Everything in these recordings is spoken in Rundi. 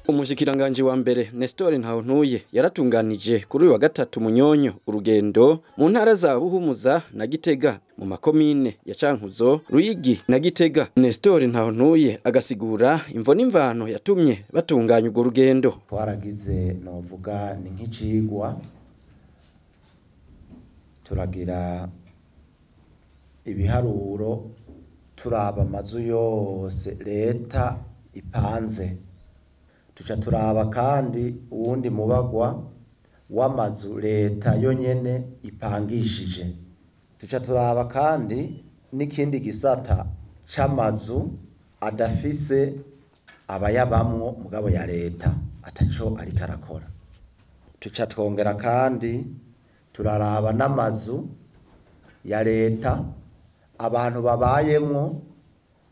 Umushikiranganje wa mbere Nestor Ntahontuye yaratunganije kuri uyu wa gatatu Munyonyo urugendo mu ntara za Buhumuza na Gitega mu makomine ya Cankuzo, Ruyigi na Gitega. Nestor Ntahontuye agasigura imvo n'imvano yatumye batunganya urwo rugendo. Twaragize novuga ni nk'icigwa, turagira ibiharuro, turaba amazu yose leta ipanze, tuca turaba kandi uwundi mubagwa w'amazu leta yonyene ipangishije, tuca turaba kandi n'ikindi gisata c'amazu adafise abayabamwo mugabo ya leta ataco ariko arakora, tuca twongera kandi turaraba n'amazu ya leta abantu babayemwo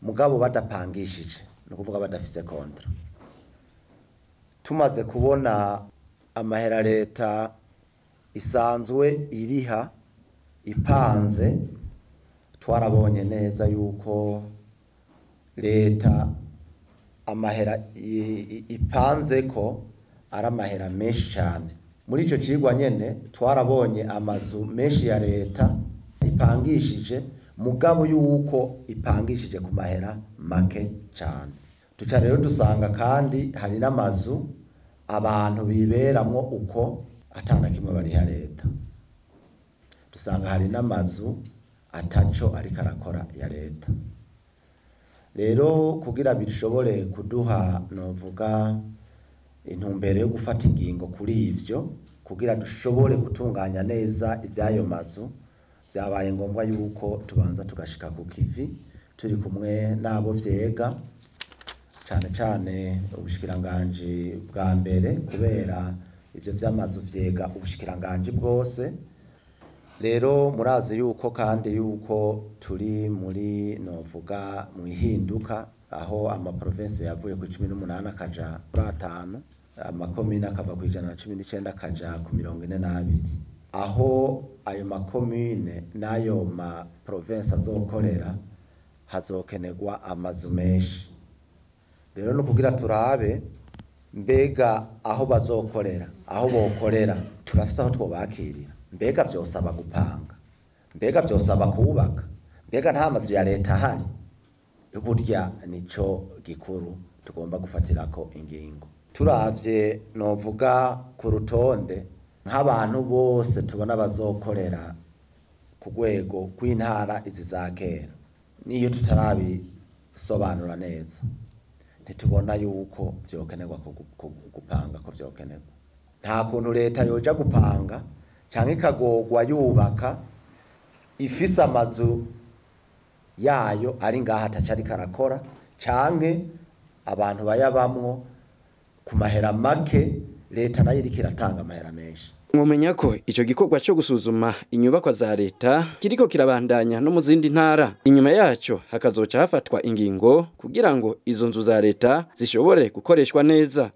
mugabo badapangishije, ni ukuvuga badafise kontra. Tumaze kubona amahera leta isanzwe iriha ipanze, twarabonye neza yuko leta amahera ipanze ko ari amahera menshi cyane. Muri ico cigwa nyene twarabonye amazu menshi ya leta ipangishije mugabo yuko ipangishije ku mahera make cyane. Tuca rero dusanga kandi hari n'amazu abantu biberamwo uko atana kimwe bariha leta, dusanga hari n'amazu ataco ariko arakora ya leta. Rero kugira bishobore kuduha novuga intumbero yo gufata ingingo kuri ivyo, kugira dushobore gutunganya neza ivyayo mazu, vyabaye ngombwa yuko tubanza tugashika ku kivi turi kumwe n'abo vyega, cane cane ubushikiranganji bwa mbere, kubera ivyo vy'amazu vyega ubushikiranganji bwose. Rero murazi yuko kandi yuko turi muri novuga mu ihinduka, aho ama province yavuye ku 18 akaja kuri 5, amakomine akava ku 119 akaja ku 42, aho ayo makomine n'ayo ma province azokorera hazokenerwa amazu menshi. Rero no kugira turabe mbega aho bazokorera, aho bokorera turafise aho twobakirira, mbega vyosaba gupanga, mbega vyosaba kubaka, mbega nta mazu ya leta ahari. Burya nico gikuru tugomba gufatirako ingingo. Turavye novuga ku rutonde nk'abantu bose tubona bazokorera ku rwego rw'intara izi za kera, niyo tutarabisobanura neza ntitubona yuko vyokenerwa gupanga, ko vyokenerwa. Nta kuntu leta yoja gupanga canke ikagorwa yubaka ifise amazu yayo ari ngaha ataco ariko arakora, canke abantu bayabamwo ku mahera make, leta nayo iriko iratanga amahera menshi. Mwomenya ko ico gikorwa cyo gusuzuma inyubakwa za leta kiriko kirabandanya no mu zindi ntara. Inyuma yaco hakazoca hafatwa ingingo kugira ngo izo nzu za leta zishobore gukoreshwa neza.